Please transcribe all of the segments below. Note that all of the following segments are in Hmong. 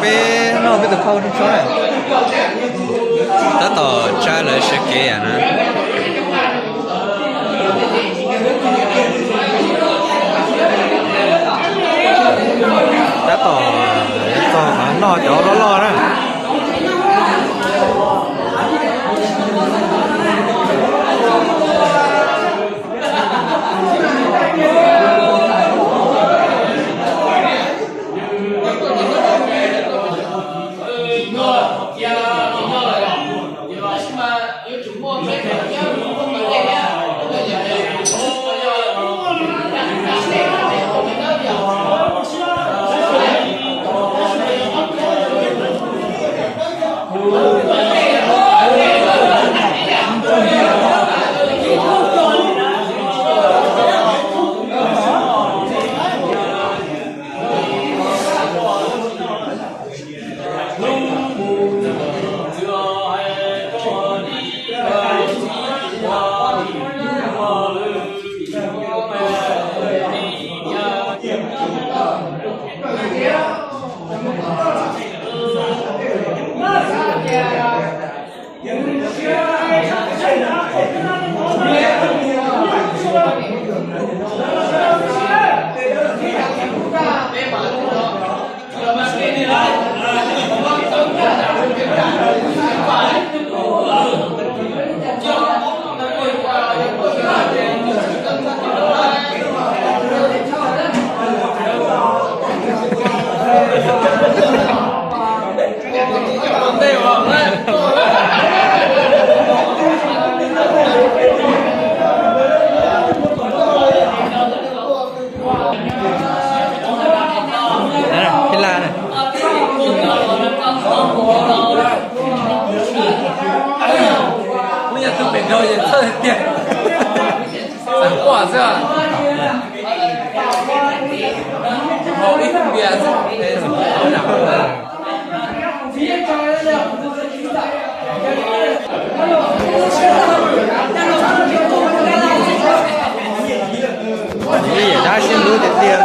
Peb noj peb tus phauj tsob na. Tab tom tsa lawv sawv kev na. Tab tom yuav txog noj cov loj loj na. Phij Laj na. Lub nyuag tug pem nraud es txhawj tiag, xav quaj xwb. Haus ib tug npias xwb. Yam dab siab hlub tiag tiag.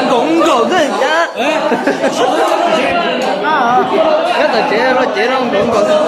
Nkaum nkaus xwb cas. Nyob tom tsev loj cev no nkaum nkaus xwb.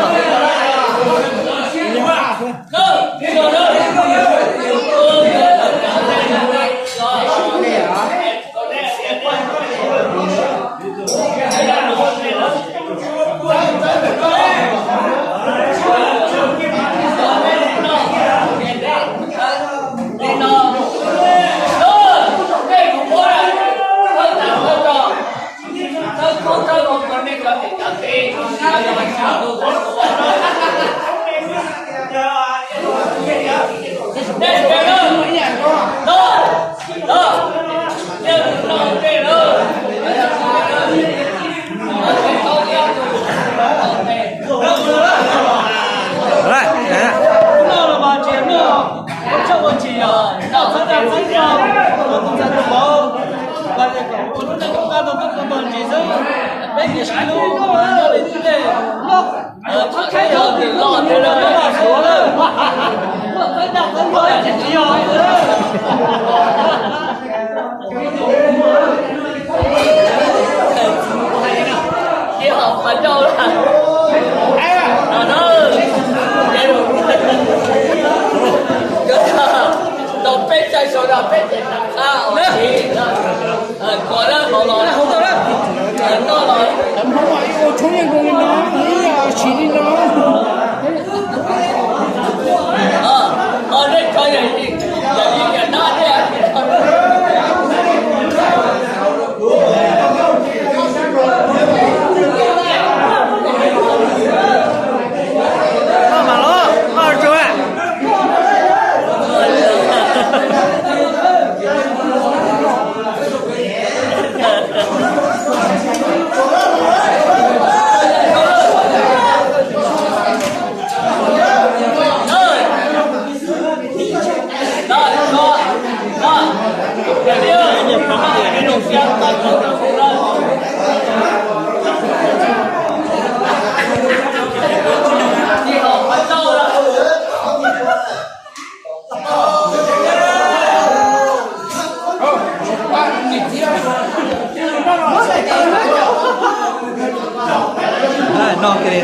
Tau peb caij sau no peb ces tau qab os. Koj lawm hauv los tau. Ua tshoob yeej zoo li no, ib yam siv li no. Koj mam los, koj tsuag. No ke.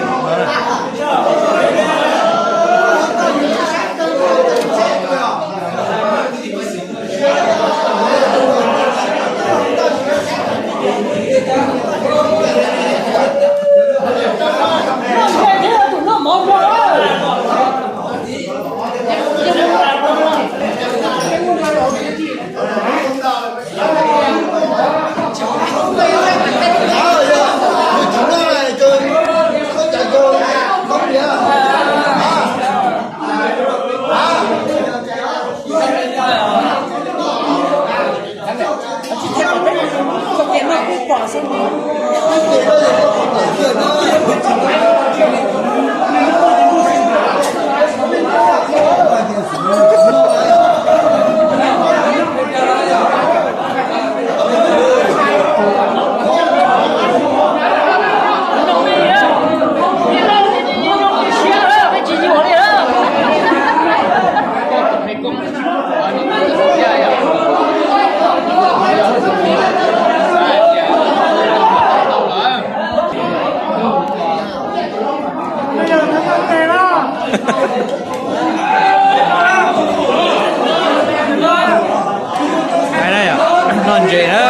Noj ntses na.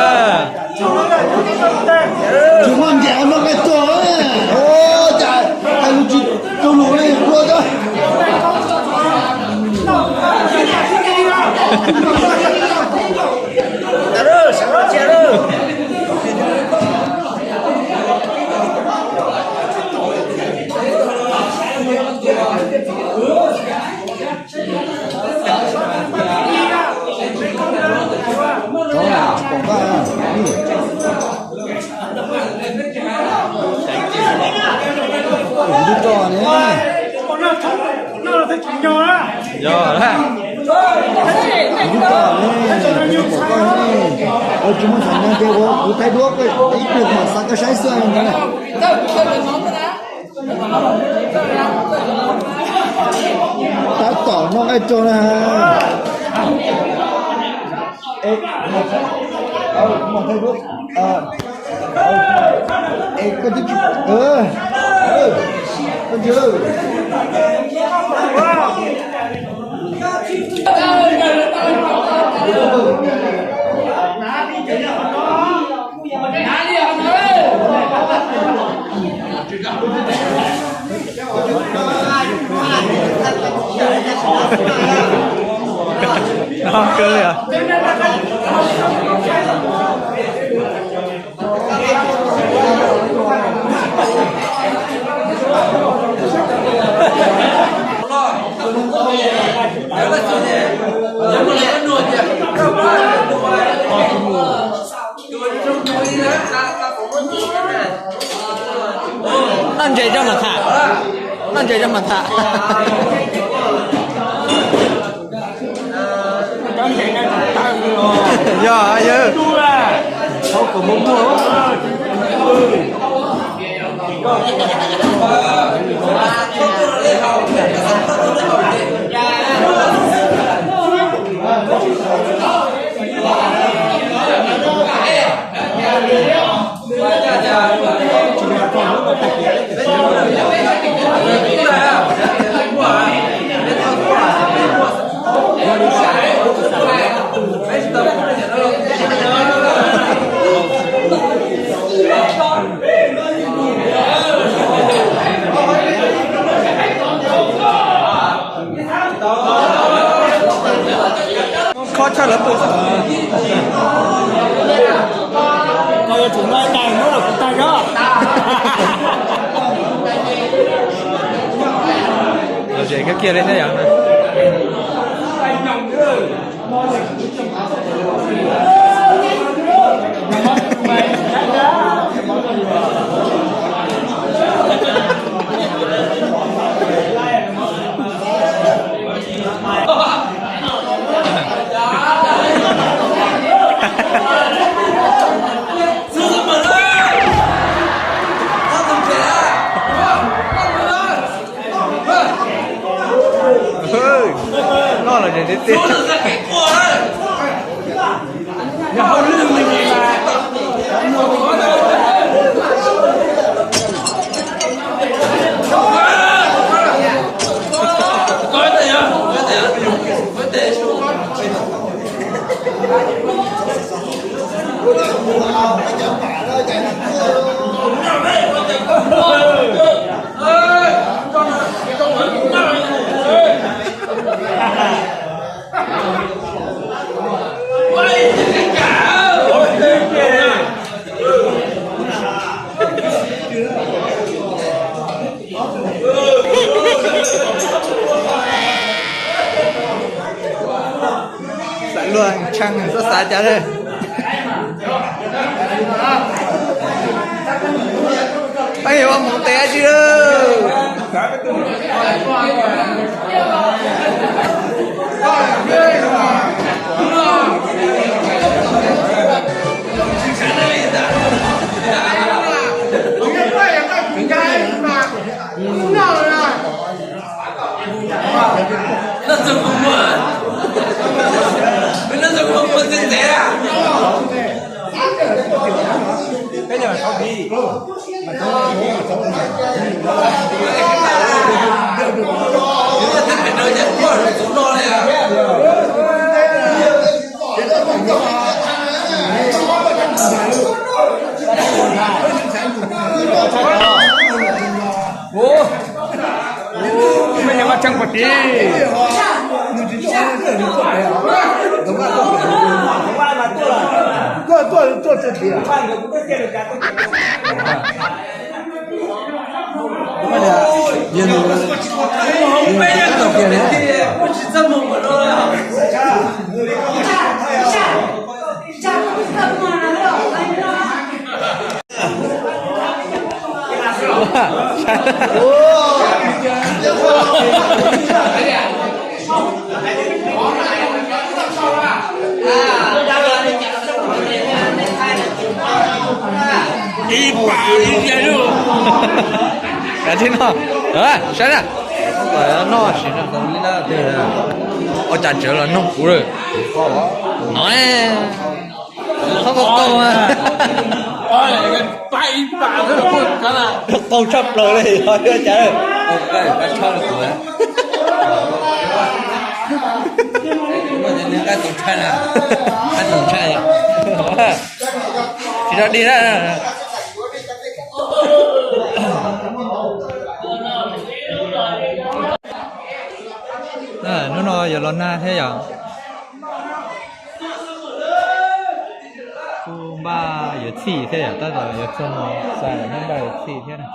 Tsis muaj nres no nqaij tuag, cas hais lus tsis raug lus li, ua Yog lawm. Tsis muaj xav nyob ces ua kuv thaij duab ib pliag mam xa koj saib xwb no. Tab tom noj nqaij rau na. Es koj twb tsis, koj tsis Noj ntses coj mas tham, noj ntses coj mas tham. Yog yawg. Khob tshaj lawv pw xwb. Koj yuav tsum noj ib tais muab los kuv tag zog. Los ze kiag kiag li thiab yom. Noj los tib tiag. Xav luag tshee xav xav cas lawm. Peb yuav mus tes dab tsi lawm. Ua, mej nyuam qhuav tshee puag tid. Ib pam ib diav lub. Kav tsij noj. Saib na. Noj tsis ua cas tseem los noog kuv lawm. No, qhov qau qau, qau tshaj plaws li, yog cas. Tsis tau dig na. Hnub no yuav los nag thiab yom. Kuj npaj yuav txhij thiab yom, tab tom yuav txog mos xais npaj yuav txhij thiab na.